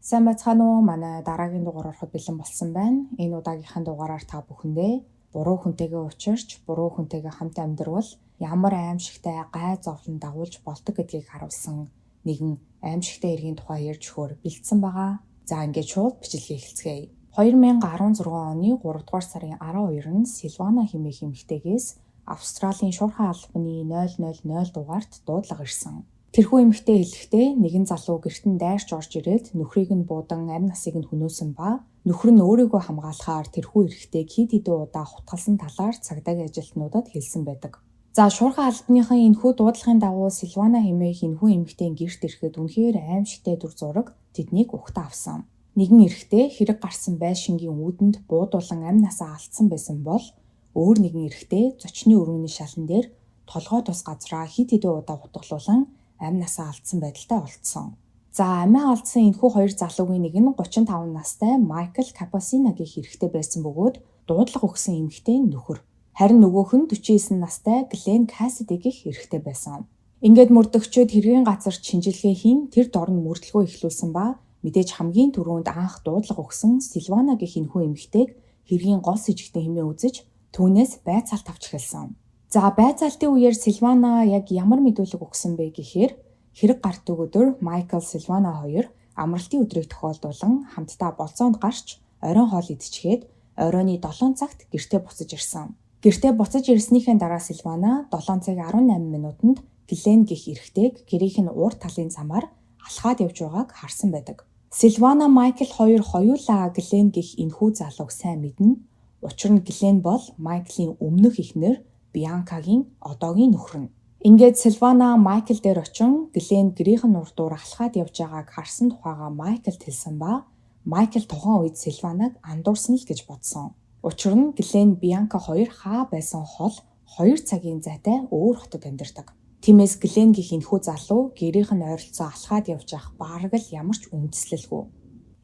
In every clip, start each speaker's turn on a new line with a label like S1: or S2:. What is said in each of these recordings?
S1: Сайн байцгаана уу? Манай дараагийн дугаар ороход бэлэн болсон байна. Энэ удаагийнхаа дугаараар та бүхэндээ буруу хүнтэйгээ учирч, буруу хүнтэйгээ хамт амьдрвал ямар аимшигтай гай зовлон дагуулж болдог гэдгийг харуулсан нэгэн аимшигтай хэргийн тухай ярьж өгөхөөр бэлдсэн байгаа. За, ингээд шууд бичлэгээ эхэлцгээе. 2016 оны 3 дугаар сарын 12-нд Силвана хэмээх эмэгтэйгээс Австралийн шуурхай албаны 000 дугаарт дуудлага ирсэн. Тэрхүү эмэгтэй хэлэхдээ нэгэн залуу гэрт нь дайрч орж ирээд нөхрийг нь буудан амь насыг нь хөнөөсөн ба нөхөр нь өөрийгөө хамгаалахаар тэрхүү эрэгтэйг хэд хэдэн удаа хутгалсан талаар цагдаагийн ажилтнуудад хэлсэн байдаг. За, шуурхай албаныхан энэхүү дуудлагын дагуу Силвана хэмээх энэхүү эмэгтэйн гэрт ирэхэд үнэхээр аимшигтай дүр зураг тэднийг угтан авсан. Нэгэн эрэгтэй хэрэг гарсан байшингийн үүдэнд буудуулан амь насаа алдсан байсан бол өөр нэгэн эрэгтэй зочны өрөөний шалан дээр толгой тус газраа хэд хэдэн удаа хутгалуулан амь насаа алдсан байдалтай олдсон. За, амиа алдсан энэхүү хоёр залуугийн нэг нь 35 настай Майкл Капасина гэх эрэгтэй байсан бөгөөд дуудлага өгсөн эмэгтэй нөхөр. Харин нөгөөх нь 49 настай Глен Кассиди гэх эрэгтэй байсан. Ингээд мөрдөгчид хэргийн газар шинжилгээ хийн, тэр дорн мөрдлөгөө эхлүүлсэн ба мэдээж хамгийн түрүүнд анх дуудлага өгсөн Силвана гэх энэхүү эмэгтэйг хэргийн гол сэжигтэн хэмээн үзэж, түүнээс байцаалт авч эхэлсэн. За, байцаалтын үеэр Силвана яг ямар мэдүүлэг өгсөн бэ гэхээр хэрэг гардаг өдөр Майкл, Силвана хоёр амралтын өдрийг тохиолдуулан хамтдаа болзоонд гарч оройн хоол идчихээд оройны 7 цагт гэртээ буцаж ирсэн. Гэртээ буцаж ирснийхээ дараа Силвана 7 цаг 18 минутанд Глен гэх эрэгтэйг гэрийнх нь урд талын замаар алхаад явж байгааг харсан байдаг. Силвана, Майкл хоёр хоёулаа Глен гэх энэхүү залууг сайн мэднэ. Учир нь Глен бол Майклийн өмнөх эхнэр Бианкагийн одоогийн нөхөр нь. Ингээд Силвана Майкл дээр очин Глен гэрийнх нь урдуур алхаад явж байгааг харсан тухайгаа Майклд хэлсэн ба Майкл тухайн үед Силванаг андуурсан л гэж бодсон. Учир нь Глен, Бианка хоёр хаа байсан хол 2 цагийн зайтай өөр хотод амьдардаг. Тиймээс Глен гэх энэхүү залуу гэрийнх нь ойролцоо алхаад явж явах бараг л ямар ч үндэслэлгүй.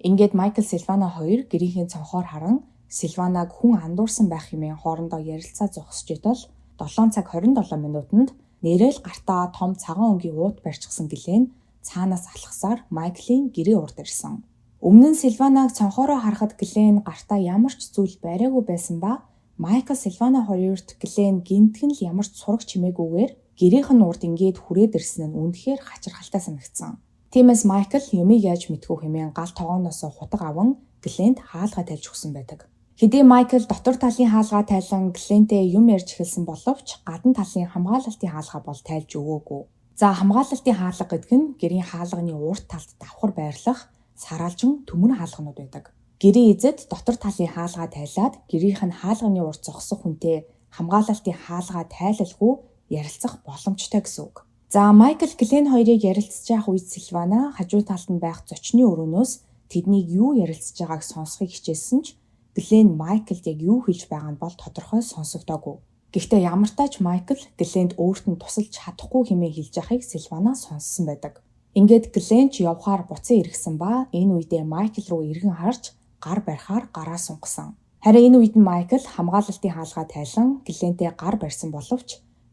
S1: Ингээд Майкл, Силвана хоёр гэрийнхээ цонхоор харан Силванаг хүн андуурсан байх хэмээн хоорондоо ярилцаа зогсож байтал 7 цаг 27 минутанд нээрээ л гартаа том цагаан өнгийн уут барьчихсан Глен цаанаас алхасаар Майклийн гэрээ урд ирсэн. Өмнө нь Силванаг цонхоороо харахад Глен гартаа ямар ч зүйл бариагүй байсан ба Майкл, Силвана хоёрт Глен гэнэтхэн л ямар ч сураг чимээгүйгээр гэрийнх нь урд ингээд хүрээд ирсэн нь үнэхээр хачирхалтай санагдсан. Тиймээс Майкл юмыг яаж мэдэхүү хэмээн гал тогооноос хутга аван Гленд хаалгаа тайлж өгсөн байдаг. Хэдий Майкл дотор талын хаалгаа тайлан Глентэй юм ярьж эхэлсэн боловч гадна талын хамгаалалтын хаалгаа бол тайлж өгөөгүй. За, хамгаалалтын хаалга гэдэг нь гэрийн хаалганы урд талд давхар байрлах сараалжин төмөр хаалганууд байдаг. Гэрийн эзэд дотор талын хаалгаа тайлаад гэрийнх нь хаалганы урд зогсох хүнтэй хамгаалалтын хаалгаа тайлалгүй ярилцах боломжтой гэсэн үг. За, Майкл, Глен хоёрыг ярилцж явах үед Силвана хажуу талд нь байх зочны өрөөнөөс тэднийг юу ярилцж байгааг сонсохыг хичээсэн ч Глен Майклд яг юу хэлж байгаа нь бол тодорхой сонсогдоогүй. Гэхдээ ямартай ч Майкл Гленд өөрт нь тусалж чадахгүй хэмээн хэлж байгааг Силвана сонссон байдаг. Ингээд Глен ч явхаар буцан эргэсэн ба энэ үедээ Майкл руу эргэн харж гар барихаар гараа сунгасан. Харин энэ үед нь Майкл хамгаалалтын хаалгаа тайлан Глентэй гар барьсан боловч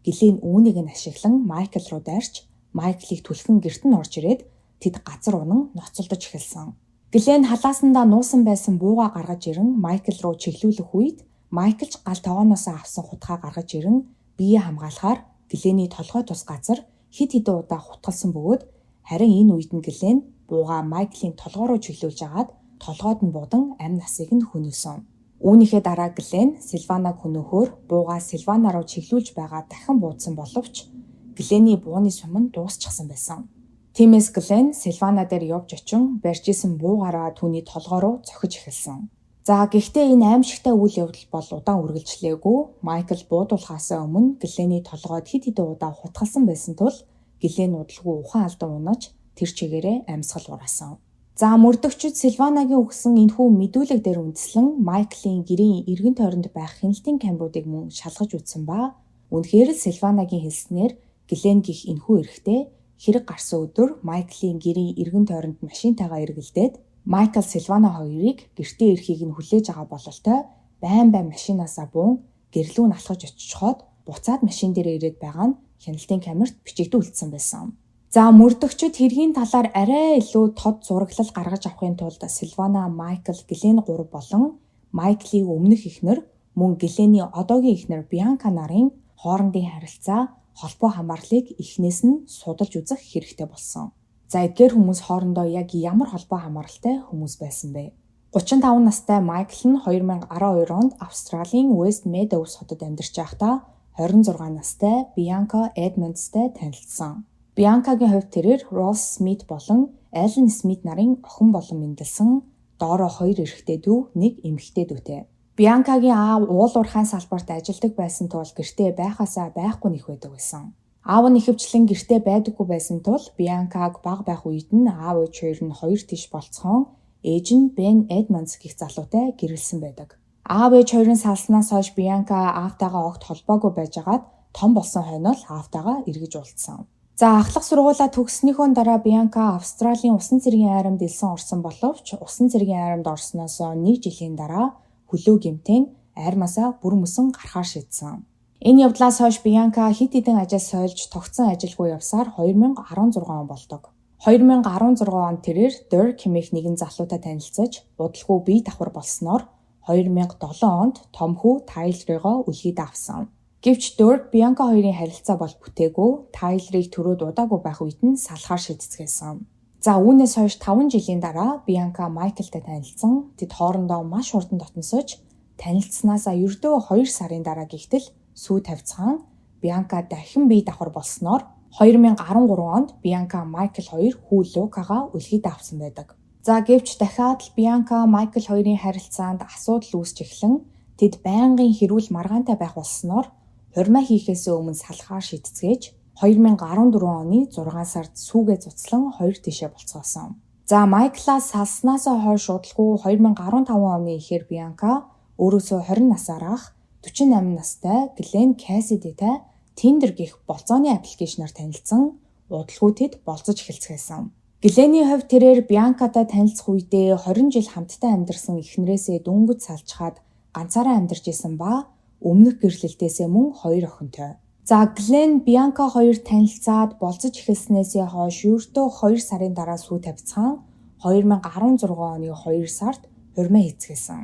S1: Глен үүнийг нь ашиглан Майкл руу дайрч, Майклыг түлхэн гэрт нь орж ирээд тэд газар унан ноцолдож эхэлсэн. Глен халаасандаа нуусан байсан буугаа гаргаж ирэн Майкл руу чиглүүлэх үед Майкл ч гал тогооноос авсан хутгаа гаргаж ирэн бие хамгаалахаар Глений толгой тус газар хэд хэдэн удаа хутгалсан бөгөөд харин энэ үед нь Глен буугаа Майклийн толгой руу чиглүүлж агаад толгойд нь буудан амь насыг нь хөнөөсөн. Үүнийхээ дараа Глен Силванаг хөнөөхөөр буугаа Силвана руу чиглүүлж байгаа дахин буудсан боловч Глений бууны сум нь дуусчихсан байсан. Тиймээс Глен Силвана дээр явж очин барьж исэн буугаараа түүний толгой руу цохиж эхэлсэн. За, гэхдээ энэ аимшигтай үйл явдал бол удаан үргэлжлээгүй. Майкл буудуулахаас өмнө Глений толгойд хэд хэдэн удаа хутгалсан байсан тул Глен удалгүй ухаан алдан унаж, тэр чигээрээ амьсгал ураасан. За, мөрдөгчид Силванагийн өгсөн энэхүү мэдүүлэг дээр үндэслэн Майклийн гэрийн эргэн тойронд байх хяналтын камеруудыг мөн шалгаж үзсэн ба үнэхээр л Силванагийн хэлснээр Глен гэх энэхүү эрэгтэй хэрэг гарсан өдөр Майклийн гэрийн эргэн тойронд машинтайгаа эргэлдээд Майкл, Силвана хоёрыг гэртээ ирэхийг нь хүлээж байгаа бололтой байн байн машинаасаа буун гэр лүү нь алхаж очихоод буцаад машин дээр ирээд байгаа нь хяналтын камерт бичигдэн үлдсэн байсан. За, мөрдөгчид хэргийн талаар арай илүү тод зураглал гаргаж авахын тулд Силвана, Майкл, Глен 3 болон Майклийг өмнөх эхнэр, мөн Глений одоогийн эхнэр Бианка нарын хоорондын харилцаа, холбоо хамаарлыг эхнээс нь судалж үзэх хэрэгтэй болсон. За, эдгээр хүмүүс хоорондоо яг ямар холбоо хамааралтай хүмүүс байсан бэ? 35 настай Майкл нь 2012 онд Австралийн West Meadows хотод амьдарч байхдаа 26 настай Бианка Эдмондстай танилцсан. Бианкагийн хувьд тэрээр Росс Смит болон Аллен Смит нарын охин болон мэндэлсэн доороо хоёр эрэгтэй дүү, нэг эмэгтэй дүүтэй. Бианкагийн аав уул уурхайн салбарт ажилладаг байсан тул гэртээ байхаасаа байхгүй нэх байдаг байсан. Аав нь ихэвчлэн гэртээ байдаггүй байсан тул Бианкаг бага байх үед нь аав ээж хоёр нь хоёр тийш болцгоон, ээж нь Бен Эдмондс гэх залуутай гэрлэсэн байдаг. Аав ээж хоёрын салснаас хойш Бианка аавтайгаа огт холбоогүй байжгаад том болсон хойно л аавтайгаа эргэж уулзсан. За, ахлах сургуулаа төгссөнийхөө дараа Бианка Австралийн усан цэргийн айрамд элсэн орсон боловч усан цэргийн айрамд орсноос нэг жилийн дараа хөлөө гэмтэн айрмаасаа бүр мөсөн гарахаар шийдсэн. Энэ явдлаас хойш Бианка хэд хэдэн ажил сольж, тогтсон ажилгүй явсаар 2016 он болдог. 2016 онд тэрээр Dirk хэмээх нэгэн залуутай танилцаж, удалгүй бие давхар болсноор 2007 онд том хүү Тайлерыгоо үлгийдээ авсан. Гэвч Dirk, Бианка хоёрын харилцаа бол бүтээгүй, Тайлерыг төрөөд удаагүй байх үед нь салахаар шийдцгээсэн. За, үүнээс хойш 5 жилийн дараа Бианка Майклтай танилцсан. Тэд хоорондоо маш хурдан дотносож, танилцсанаасаа ердөө 2 сарын дараа гихтэл сүү тавьцгаан Бианка дахин бие давхар болсноор 2013 онд Бианка, Майкл хоёр хүү Лукагаа үлгийдээ авсан байдаг. За, гэвч дахиад л Бианка, Майкл хоёрын харилцаанд асуудал үүсч эхлэн, тэд байнгын хэрүүл маргаантай байх болсноор хурмаа хийхээс өмнө салахаар шийдцгээж, 2014 оны 6 сард сүүгээ цуцлан хоёр тийшээ болцгоосон. За, Майклаа салснаасаа хойш удалгүй 2015 оны эхээр Бианка өөрөөсөө 20 насаар ах 48 настай Глен Кассидитэй Tinder гэх болзооны application аар танилцсан, удалгүй тэд болзож эхэлцгээсэн. Глений хувьд тэрээр Бианкатай танилцах үедээ 20 жил хамтдаа амьдарсан эхнэрээсээ дөнгөж салчхаад ганцаараа амьдарч исэн ба өмнөх гэрлэлтээсээ мөн хоёр охинтой. За, Глен, Бианка хоёр танилцаад болзож эхэлснээсээ хойш ердөө 2 сарын дараа сүү тавьцгаан 2016 оны 2 сард хурмаа хийцгээсэн.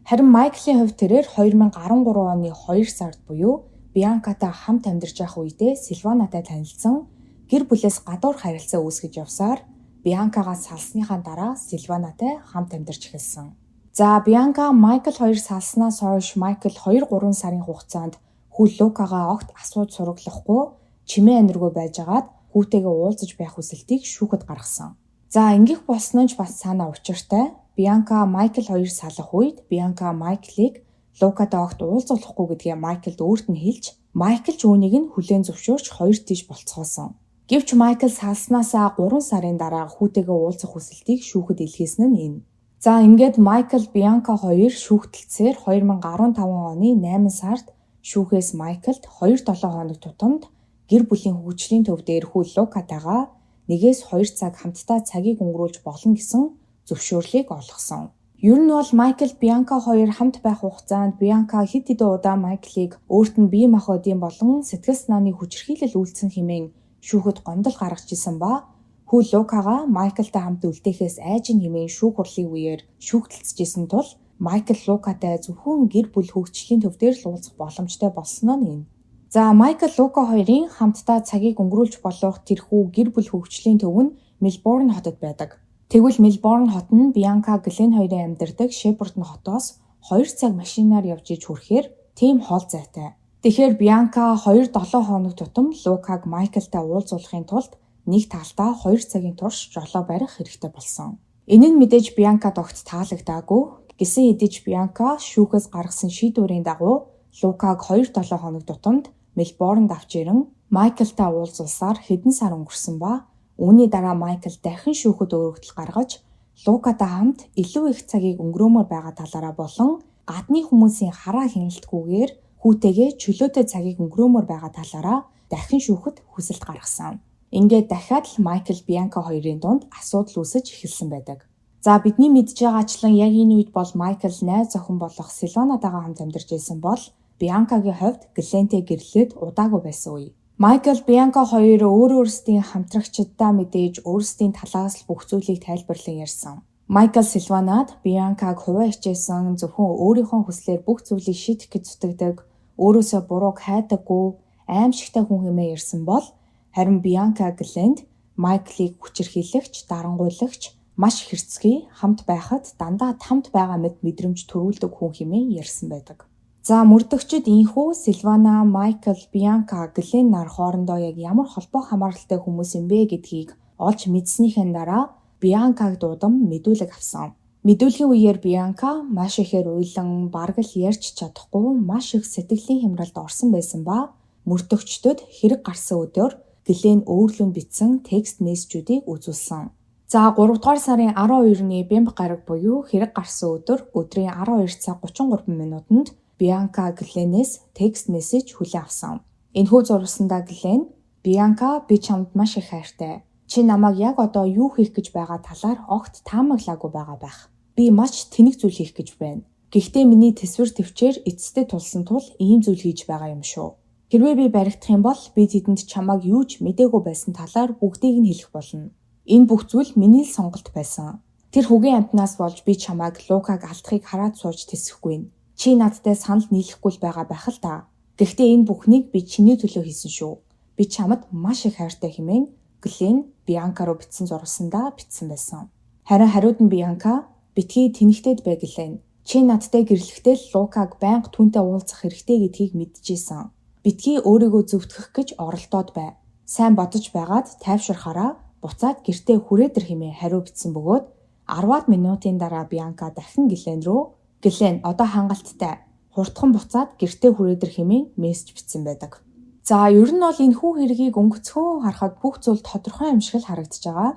S1: Харин Майклийн хувьд тэрээр 2013 оны 2 сард буюу Бианкатай хамт амьдарч байх үедээ Силванатай танилцсан, гэр бүлээс гадуур харилцаа үүсгэж явсаар Бианкагаас салсныхаа дараа Силванатай хамт амьдарч эхэлсэн. За, Бианка, Майкл хоёр салснаас хойш Майкл 2 3 сарын хугацаанд хүү Лукагаа огт асууж сураглахгүй, чимээ аниргүй байжгаад хүүтэйгээ уулзаж байх хүсэлтийг шүүхэд гаргасан. За, ингэх болсон нь ч бас цаанаа учиртай. Бианка, Майкл хоёр салах үед Бианка Майклыг Лукатай огт уулзуулахгүй гэдгээ Майклд өөрт нь хэлж, Майкл ч үүнийг нь хүлээн зөвшөөрч хоёр тийш болцгоосон. Гэвч Майкл салснаасаа 3 сарын дараа хүүтэйгээ уулзах хүсэлтийг шүүхэд илгээсэн нь энэ. За, ингээд Майкл, Бианка хоёр шүүхтэлцээр 2015 оны 8 сард шүүхээс Майклд 2-7 хоног тутамд гэр бүлийн хөгжлийн төв дээр хүү Лукатайгаа 1-2 цаг хамтдаа цагийг өнгөрүүлж болно гэсэн зөвшөөрлийг олгосон. Ер нь бол Майкл, Бианка хоёр хамт байх хугацаанд Бианка хэд хэдэн удаа Майклыг өөрт нь бие махбодын болон сэтгэл санааны хүчирхийлэл үйлдсэн хэмээн шүүхэд гомдол гаргаж исэн ба хүү Лукагаа Майклтай хамт үлдээхээс айж ийн хэмээн шүүх хурлын үеэр шүүхтэлцэжсэн тул Майкл Лукатай зөвхөн гэр бүл хөгжлийн төв дээр л уулзах боломжтой болсон нь энэ. За, Майкл, Лука хоёрын хамтдаа цагийг өнгөрүүлж болох тэрхүү гэр бүл хөгжлийн төв нь Мельбурн хотод байдаг. Тэгвэл Мельбурн хот нь Бианка, Глен хоёрын амьдардаг Шепертон хотоос 2 цаг машинаар явж иж хүрэхээр тийм хол зайтай. Тэгэхээр Бианка 2-7 хоног тутам Лукаг Майклтай уулзуулахын тулд нэг талдаа 2 цагийн турш жолоо барих хэрэгтэй болсон. Энэ нь мэдээж Бианкад огт таалагдаагүй. Гэсэн хэдий ч Бианка шүүхээс гаргасан шийдвэрийн дагуу Лукаг 2-7 хоног тутамд Мельбурнд авч ирэн Майклтай уулзуулсаар хэдэн сар өнгөрсөн ба үүний дараа Майкл дахин шүүхэд өргөдөл гаргаж, Лукатай хамт илүү их цагийг өнгөрөөмөр байгаа талаараа болон гадны хүмүүсийн хараа хяналтгүйгээр хүүтэйгээ чөлөөтэй цагийг өнгөрөөмөр байгаа талаараа дахин шүүхэд хүсэлт гаргасан. Ингээд дахиад л Майкл, Бианка хоёрын дунд асуудал үүсэж эхэлсэн байдаг. За, бидний мэдж байгаачлан яг энэ үед бол Майкл найз охин болох Силванатайгаа хамт амьдарч байсан бол Бианкагийн хувьд Глентэй гэрлээд удаагүй байсан үе. Майкл, Бианка хоёр өөр өөрсдийн хамтрагчдаа мэдээж өөрсдийн талаас л бүх зүйлийг тайлбарлан ярьсан. Майкл Силванад Бианкаг хувиа хичээсэн, зөвхөн өөрийнхөө хүслээр бүх зүйлийг шийдэх гэж зүтгэдэг, өөрөөсөө бурууг хайдаггүй, аимшигтай хүн хэмээн ярьсан бол харин Бианка Глэнд Майклыг хүчирхийлэгч, дарангуйлагч, маш хэрцгий, хамт байхад дандаа тамд байгаа мэт мэдрэмж төрүүлдэг хүн хэмээн ярьсан байдаг. За, мөрдөгчид ийнхүү Силвана, Майкл, Бианка, Глен нар хоорондоо яг ямар холбоо хамааралтай хүмүүс юм бэ гэдгийг олж мэдснийхэн дараа Бианкаг дуудан мэдүүлэг авсан. Мэдүүлгийн үеэр Бианка маш ихээр уйлан бараг л ярьж чадахгүй маш их сэтгэлийн хямралд орсон байсан ба мөрдөгчдөд хэрэг гарсан өдөр Глен өөрлөн бичсэн text message үүдийг үзүүлсэн. За, 3 дугаар сарын 12-ны бямба гараг буюу хэрэг гарсан өдөр өдрийн 12 цаг 33 минутанд Бианка Гленээс text message хүлээн авсан. Энэхүү зурвасандаа Глен: "Бианка, би чамд маш их хайртай. Чи намайг яг одоо юу хийх гэж байгаа талаар огт таамаглаагүй байгаа байх. Би маш тэнэг зүйл хийх гэж байна. Гэхдээ миний тэсвэр тэвчээр эцэстээ тулсан тул ийм зүйл хийж байгаа юм шүү. Хэрвээ би баригдах юм бол би тэдэнд чамайг юу ч мдээгүй байсан талаар бүгдийг нь хэлэх болно. Энэ бүх зүйл миний л сонголт байсан. Тэр хөгийн амьтнаас болж би чамайг Лукаг алдахыг хараад сууж тэсэхгүй. Чи надтай санал нийлэхгүй л байгаа байх л та. Гэхдээ энэ бүхнийг би чиний төлөө хийсэн шүү. Би чамд маш их хайртай" хэмээн Глен Бианка руу бичсэн зурвасандаа бичсэн байсан. Харин хариуд нь Бианка: "Битгий тэнэгтээд бай, Глен. Чи надтай гэрлэхдээ л Лукаг байнга түүнтэй уулзах хэрэгтэй гэдгийг мэдчихсэн. Битгий өөрийгөө зөвтгөх гэж оролдоод бай. Сайн бодож байгаад тайвширхаараа буцаад гэртээ хүрээд ир" хэмээн хариу бичсэн бөгөөд 10-аад минутын дараа Бианка дахин Глен рүү "Глен, одоо хангалттай. Хурдхан буцаад гэртээ хүрээд ир" хэмээн мессеж бичсэн байдаг. За, ер нь бол энэхүү хэргийг өнгөцхөн харахад бүх зүйл тодорхой юм шиг л харагдаж байгаа.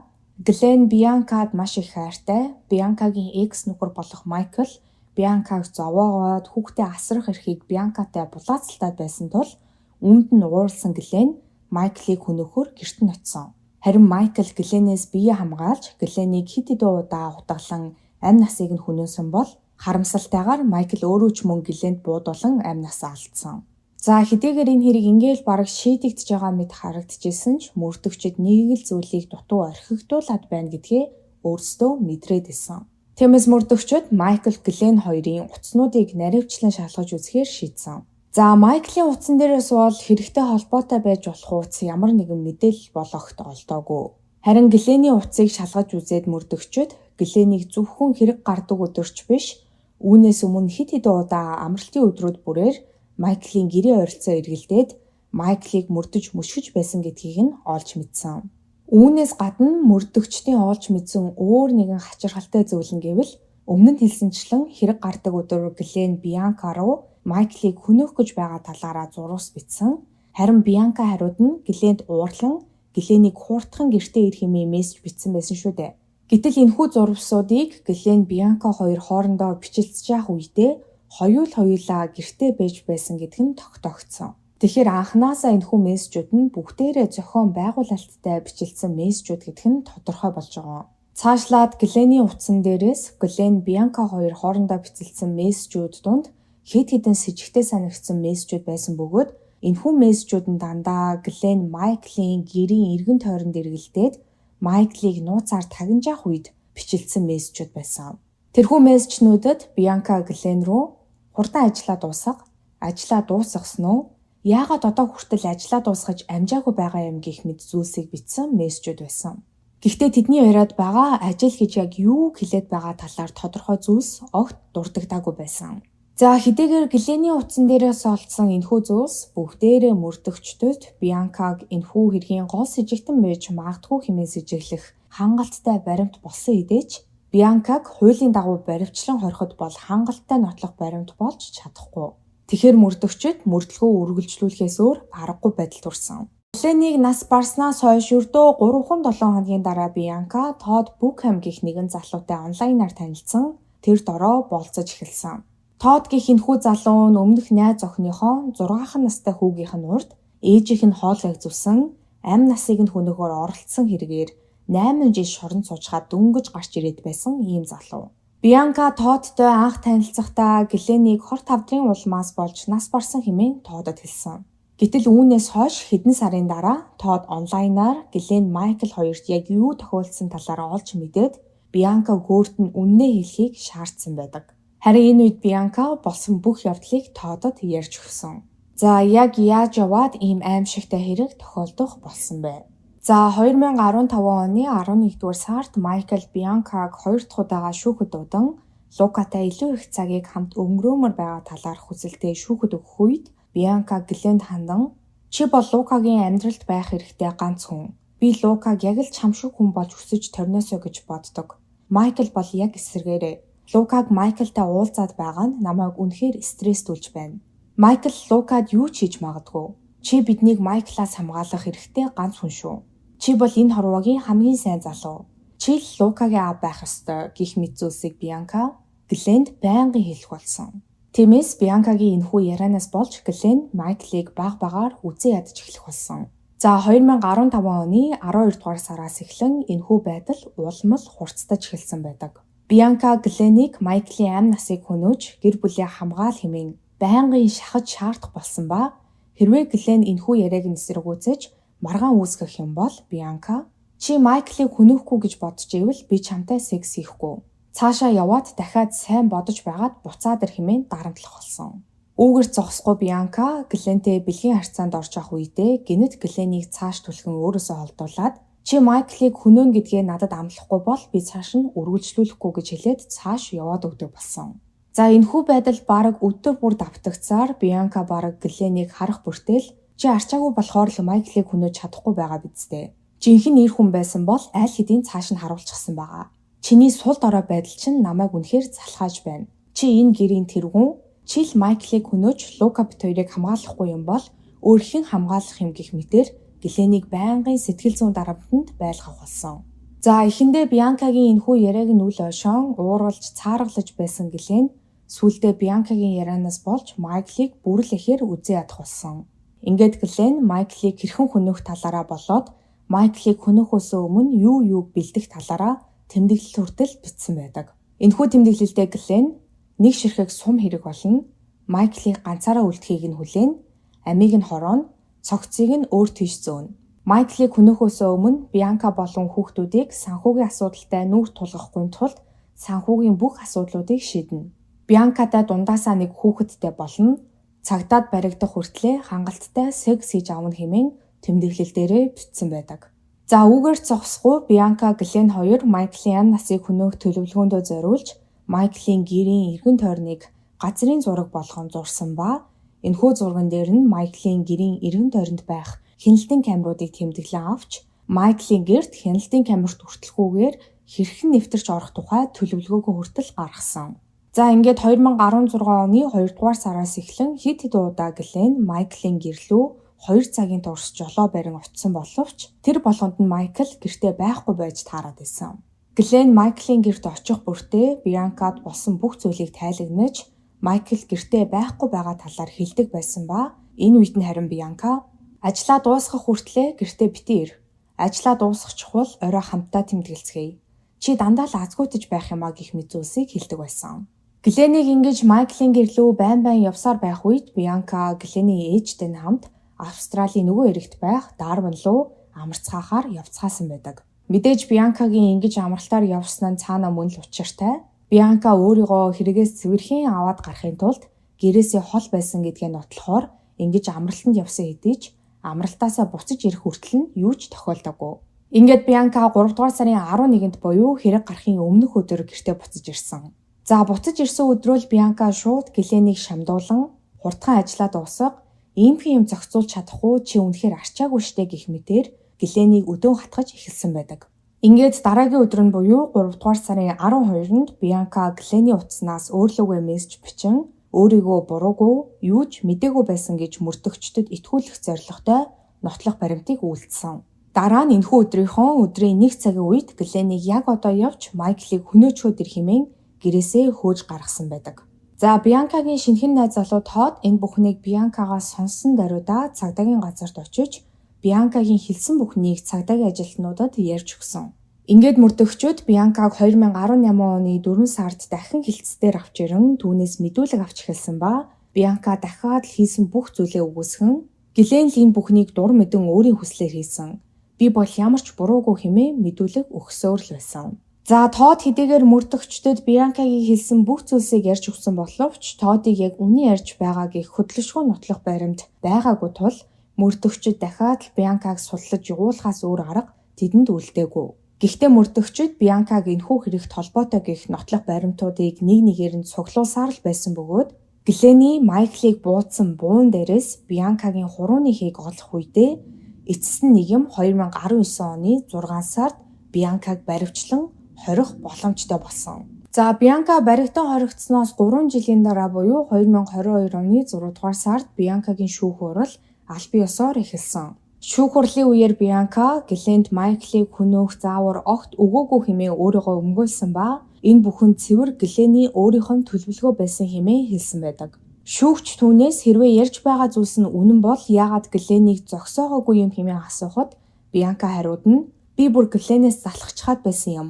S1: Глен Бианкад маш их хайртай. Бианкагийн ex нөхөр болох Майкл Бианкаг зовоогоод хүүхдээ асрах эрхийг Бианкатай булаацалтаад байсан тул үүнд нь уурласан Глен Майклыг хөнөөхөөр гэрт нь очсон. Харин Майкл Гленээс бие хамгаалж Гленийг хэд хэдэн удаа хутгалан амь насыг нь хөнөөсөн бол харамсалтайгаар Майкл өөрөө ч мөн Гленд буудуулан амь насаа алдсан. За, хэдийгээр энэ хэрэг ингээл бараг шийдэгдэж байгаа мэт харагдчихсэн ч мөрдөгчид нэг л зүйлийг дутуу орхигдуулаад байна гэдгээ өөрсдөө мэдрээд исэн. Тиймээс мөрдөгчид Майкл, Глен хоёрын утаснуудыг наривчлан шалгаж үзэхээр шийдсэн. За, Майклийн утсан дээрээс бол хэрэгтэй холбоотой байж болох утас ямар нэгэн мэдээлэл бол огт олдоогүй. Харин Глений утсыг шалгаж үзээд мөрдөгчид Гленийг зөвхөн хэрэг гардаг өдөрч биш, үүнээс өмнө хэд хэдэн удаа амралтын өдрүүд бүрээр Майклийн гэрийн ойролцоо эргэлдээд Майклыг мөрдөж мөшгөж байсан гэдгийг нь олж мэдсэн. Үүнээс гадна мөрдөгчдийн олж мэдсэн өөр нэгэн хачирхалтай зүйл нь гэвэл өмнө нь хэлсэнчлэн хэрэг гардаг өдөр Глен Бианка руу Майклыг хөнөөх гэж байгаа талаараа зурвас бичсэн. Харин Бианка хариуд нь Глэнд уурлан Гленийг хурдхан гэртээ ир хэмээн мессеж бичсэн байсан шүү дээ. Гэтэл энэхүү зурвасуудыг Глен, Бианка хоёр хоорондоо бичилцэж явах үедээ хоёул хоёулаа гэртээ байж байсан гэдг нь тогтоогдсон. Тэгэхээр анхнаасаа энэхүү мессежүүд нь бүгдээрээ зохион байгуулалттай бичилдсэн мессежүүд гэдг нь тодорхой болж байгаа. Цаашлаад Глений утсан дээрээс Глен, Бианка хоёр хоорондоо бичилдсэн мессежүүд дунд хэд хэдэн сэжигтэй санагдсан мессежүүд байсан бөгөөд энэхүү мессежүүд нь дандаа Глен Майклийн гэрийн эргэн тойронд эргэлдээд Майклыг нууцаар тагнажаах үед бичилдсэн мессежүүд байсан. Тэрхүү мессежнүүдэд Бианка Глен рүү "Хурдан ажлаа дуусга, ажлаа дуусгасан уу? Яагаад одоо хүртэл ажлаа дуусгаж амжаагүй байгаа юм" гэх мэт зүйлсийг бичсэн мессежүүд байсан. Гэхдээ тэдний яриад байгаа ажил гэж яг юу хэлээд байгаа талаар тодорхой зүйлс огт дурддагдаагүй байсан. За, хэдийгээр Глений утсан дээрээс олдсон энэхүү зүйлс бүгдээрээ мөрдөгчдөд Бианкаг энэхүү хэргийн гол сэжигтэн байж магадгүй хэмээн сэжиглэх хангалттай баримт болсон хэдий ч Бианкаг хуулийн дагуу баривчлан хориход бол хангалттай нотлох баримт болж чадахгүй. Тэгэхээр мөрдөгчид мөрдлөгөө үргэлжлүүлэхээс өөр аргагүй байдалд хүрсэн. Гленийг нас барснаас хойш ердөө 3-7 хоногийн дараа Бианка Тод Букхэм гэх нэгэн залуутай онлайнаар танилцсан. Тэр дороо болзож эхэлсэн. Тод гэх энэхүү залуу нь өмнөх найз охиныхоо 6 настай хүүгийнх нь урд ээжийнх нь хоолойг зүвсэн, амь насыг нь хөнөөхөөр оролцсон хэрэгээр 8 жил шоронд суучхаад дөнгөж гарч ирээд байсан ийм залуу. Бианка Тодтой анх танилцахдаа Гленийг хор тавдрын улмаас болж нас барсан хэмээн Тодод хэлсэн. Гэтэл үүнээс хойш хэдэн сарын дараа Тод онлайнаар Глен, Майкл хоёрт яг юу тохиолдсон талаар олж мэдээд Бианка өөрт нь үнэнээ хэлэхийг шаардсан байдаг. Харин энэ үед Бианка болсон бүх явдлыг Тодод ярьж өгсөн. За, яг яаж яваад ийм аймшигтай хэрэг тохиолдох болсон бэ? За, 2015 оны 11-р сард Майкл Бианкаг хоёр дахь удаага шүүхэд дуудан Лукатай илүү их цагийг хамт өнгөрөөмөр байгаа талаар хүсэлтээ шүүхэд өгөх үед Бианка Гленд хандан "Чи бол Лукагийн амьдралд байх хэрэгтэй ганц хүн. Би Лукаг яг л чам шиг хүн болж өсөж төрнөөсэй гэж боддог. Майкл бол яг эсрэгээрээ. Лукаг Майклтай уулзаад байгаа нь намайг үнэхээр стресстүүлж байна. Майкл Лукад юу ч хийж магадгүй. Чи биднийг Майклаас хамгаалах хэрэгтэй ганц хүн шүү. Чи бол энэ хорвоогийн хамгийн сайн залуу. Чи л Лукагийн аав байх ёстой" гэх мэт зүйлсийг Бианка Гленд байнгын хэлэх болсон. Тиймээс Бианкагийн энэхүү ярианаас болж Глен Майклыг бага багаар үзэн ядаж эхлэх болсон. За, 2015 оны 12 дугаар сараас эхлэн энэхүү байдал улам л хурцтаж эхэлсэн байдаг. Бианка Гленийг Майклийн амь насыг хөнөөж, гэр бүлээ хамгаал хэмээн байнгын шахаж шаардах болсон ба хэрвээ Глен энэхүү яриаг нь эсэргүүцэж маргаан үүсгэх юм бол Бианка "Чи Майклыг хөнөөхгүй гэж бодож байвал би чамтай секс хийхгүй. Цаашаа яваад дахиад сайн бодож байгаад буцаад ир" хэмээн дарамтлах болсон. Үүгээр зогсохгүй Бианка Глентэй бэлгийн харьцаанд орж явах үедээ гэнэт Гленийг цааш түлхэн өөрөөсөө холдуулаад "Чи Майклыг хөнөөнө гэдгээ надад амлахгүй бол би цааш нь үргэлжлүүлэхгүй" гэж хэлээд цааш яваад өгдөг болсон. За, энэхүү байдал бараг өдөр бүр давтагдсаар Бианка бараг Гленийг харах бүртэл "Чи арчаагүй болохоор л Майклыг хөнөөж чадахгүй байгаа биз дээ. Жинхэнэ эр хүн байсан бол аль хэдийн цааш нь харуулчихсан байгаа. Чиний сул дорой байдал чинь намайг үнэхээр залхааж байна. Чи энэ гэрийн тэргүүн, чи л Майклыг хөнөөж Лука бид хоёрыг хамгаалахгүй юм бол өөр хэн хамгаалах юм" гэх мэтээр Гленийг байнгын сэтгэл зүйн дарамтанд байлгах болсон. За, эхэндээ Бианкагийн энэхүү яриаг нь үл ойшон ууралж цааргалаж байсан Глен сүүлдээ Бианкагийн ярианаас болж Майклыг бүр л ихээр үзэн ядах болсон. Ингээд Глен Майклыг хэрхэн хөнөөх талаараа болоод Майклыг хөнөөхөөсөө өмнө юу юуг бэлдэх талаараа тэмдэглэл хүртэл бичсэн байдаг. Энэхүү тэмдэглэлдээ Глен нэг ширхэг сум хэрэг болно, Майклыг ганцаараа үлдэхийг нь хүлээнэ, амийг нь хорооно, цогцыг нь өөр тийш зөөнө. Майклыг хөнөөхөөсөө өмнө Бианка болон хүүхдүүдийг санхүүгийн асуудалтай нүүр тулгахгүй тулд санхүүгийн бүх асуудлуудыг шийднэ. Бианкатай дундаасаа нэг хүүхэдтэй болно. Цагдаад баригдах хүртлээ хангалттай секс хийж авна хэмээн тэмдэглэл дээрээ бичсэн байдаг. За, үүгээр зогсохгүй Бианка, Глен хоёр Майклийн амь насыг хөнөөх төлөвлөгөөндөө зориулж Майклийн гэрийн эргэн тойрныг газрын зураг болгон зурсан ба энэхүү зурган дээр нь Майклийн гэрийн эргэн тойронд байх хяналтын камеруудыг тэмдэглэн авч Майклийн гэрт хяналтын камерт хүртэлхүүгээр хэрхэн нэвтэрч орох тухай төлөвлөгөөгөө хүртэл гаргасан. За, ингээд 2016 оны 2 дугаар сараас эхлэн хэд хэдэн удаа Глен Майклийн гэр лүү 2 цагийн турш жолоо барин очсон боловч тэр болгонд нь Майкл гэртээ байхгүй байж таарад байсан. Глен Майклийн гэрт очих бүртээ Бианкад болсон бүх зүйлийг тайлагнаж, Майкл гэртээ байхгүй байгаа талаар хэлдэг байсан ба энэ үед нь харин Бианка "Ажлаа дуусгах хүртлээ гэртээ битгий ир. Ажлаа дуусгачихвал орой хамтдаа тэмдэглэцгээе. Чи дандаа л азгуутаж байх юм а" гэх мэт зүйлсийг хэлдэг байсан. Гленийг ингэж Майклийн гэр лүү байн байн явсаар байх үед Бианка Глений ээжтэй нь хамт Австралийн нөгөө эрэгт байх Дарвин руу амарцгаахаар явцгаасан байдаг. Мэдээж Бианкагийн ингэж амралтаар явсан нь цаана мөн л учиртай. Бианка өөрийгөө хэрэгээс цэвэрхэн аваад гарахын тулд гэрээсээ хол байсан гэдгээ нотлохоор ингэж амралтанд явсан хэдий ч амралтаасаа буцаж ирэх хүртэл нь юу ч тохиолдоогүй. Ингээд Бианка 3 дугаар сарын 11-нд буюу хэрэг гарахын өмнөх өдөр гэртээ буцаж ирсэн. За, буцаж ирсэн өдрөө л Бианка шууд Гленийг шамдуулан "Хурдхан ажлаа дуусга, иймхэн юм зохицуулж чадахгүй чи үнэхээр арчаагүй штэ" гэх мэтээр Гленийг өдөөн хатгаж эхэлсэн байдаг. Ингээд дараагийн өдөр нь буюу 3 дугаар сарын 12-нд Бианка Глений утаснаас өөр лүүгээ мессеж бичин өөрийгөө буруугүй, юу ч мдээгүй байсан гэж мөрдөгчдөд итгүүлэх зорилготой нотлох баримтыг үйлдсэн. Дараа нь энэхүү өдрийнхөө өдрийн 1 цагийн үед Гленийг яг одоо явж Майклыг хөнөөчхөөд ир хэмээн гэрээсээ хөөж гаргасан байдаг. За, Бианкагийн шинэхэн найз залуу Тод энэ бүхнийг Бианкагаас сонссон даруйдаа цагдаагийн газарт очиж Бианкагийн хэлсэн бүхнийг цагдаагийн ажилтнуудад ярьж өгсөн. Ингээд мөрдөгчид Бианкаг 2018 оны 4 сард дахин хэлтсээр авч ирэн түүнээс мэдүүлэг авч эхэлсэн ба Бианка дахиад л хийсэн бүх зүйлээ үгүйсгэн Глен л энэ бүхнийг дур мэдэн өөрийн хүслээр хийсэн. Би бол ямар ч буруугүй хэмээн мэдүүлэг өгсөөр л байсан. За Тод хэдийгээр мөрдөгчдөд Бианкагийн хэлсэн бүх зүйлсийг ярьж өгсөн боловч Тодыг яг үнэн ярьж байгаа гэх хөдлөшгүй нотлох баримт байгаагүй тул мөрдөгчд дахиад л Бианкаг судлаж явуулахаас өөр арга тэдэнд үлдээгүй. Гэхдээ мөрдөгчд Бианкаг энэхүү хэрэгт холбоотой гэх нотлох баримтуудыг нэг нэгээр нь цуглуулсаар л байсан бөгөөд Глени Майклыг буудсан буун дээрээс Бианкагийн хурууны хийг олох үедээ эцэст нь нэг юм 2019 оны 6 сард Бианкаг баривчлан хорих боломжтой болсон. За Бианка баригдан хоригдсоноос 3 жилийн дараа буюу 2022 оны 6 дугаар сард Бианкагийн шүүх хурал албан ёсоор эхэлсэн. Шүүх хурлын үеэр Бианка Глент Майклыг хөнөөх заавар огт өгөөгүй хэмээн өөрийгөө өмгөөлсөн ба энэ бүхэн цэвэр Глений өөрийнх нь төлөвлөгөө байсан хэмээн хэлсэн байдаг. Шүүгч түүнээс хэрвээ ярьж байгаа зүйлс нь үнэн бол яагаад Гленийг зогсоогоогүй юм хэмээн асуухад Бианка хариуд нь би бүр Гленээс залхчихаад байсан юм.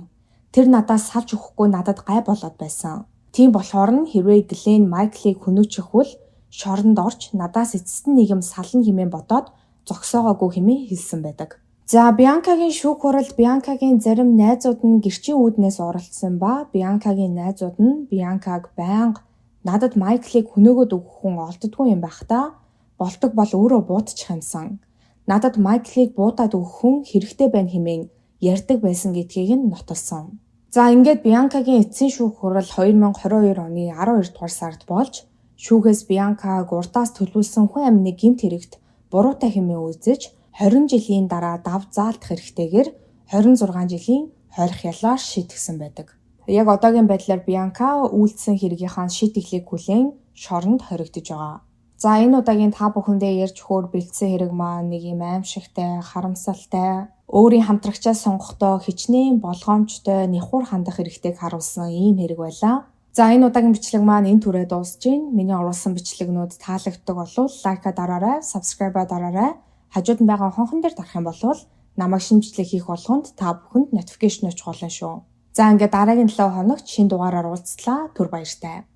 S1: Тэр надаас салж өгөхгүй надад гай болоод байсан. Тийм болохоор нь хэрвээ Глен Майклыг хөнөөчихвөл шоронд орж надаас эцэст нь нэг юм сална хэмээн бодоод зогсоогоогүй хэмээн хэлсэн байдаг. За Бианкагийн шүүх хуралд Бианкагийн зарим найзууд нь гэрчийн үүднээс оролцсон ба Бианкагийн найзууд нь Бианкаг байнга надад Майклыг хөнөөгөөд өгөх хүн олддоггүй юм байх та болдог бол өөрөө буудчих юмсан. Надад Майклыг буудаад өгөх хүн хэрэгтэй байна хэмээн ярьдаг байсан гэдгийг нь нотолсон. За ингээд Бианкагийн эцсийн шүүх хурал 2022 оны 12 дугаар сард болж шүүхээс Бианкаг урдаас төлөвлөсөн хүн амны гэмт хэрэгт буруутай хэмээн үзэж 20 жилийн дараа дав заалдах хэрэгтэйгээр 26 жилийн хойрох ялаар шийтгсэн байдаг. Яг одоогийн байдлаар Бианка үйлдсэн хэргийнхаа шийтгэлийг хүлээн шоронд хоригдож байгаа. За энэ удаагийн та бүхэндээ ярьж өгөхөөр бэлдсэн хэрэг маань нэг юм аимшигтай, харамсалтай, өөрийн хамтрагчаа сонгохдоо хичнээн болгоомжтой, нэхур хандах хэрэгтэйг харуулсан ийм хэрэг байлаа. За энэ удаагийн бичлэг маань энэ түрээ дуусж байна. Миний оруулсан бичлэгнүүд таалагддаг болвол like аа дараарай, subscribe аа дараарай. Хажууд нь байгаа хонхон дээр дарах юм бол намайг шинэ бичлэг хийх болгонд та бүхэнд notification очих болно шүү. За ингээд дараагийн 7 хоногт шинэ дугаараар уулзлаа. Түр баяртай.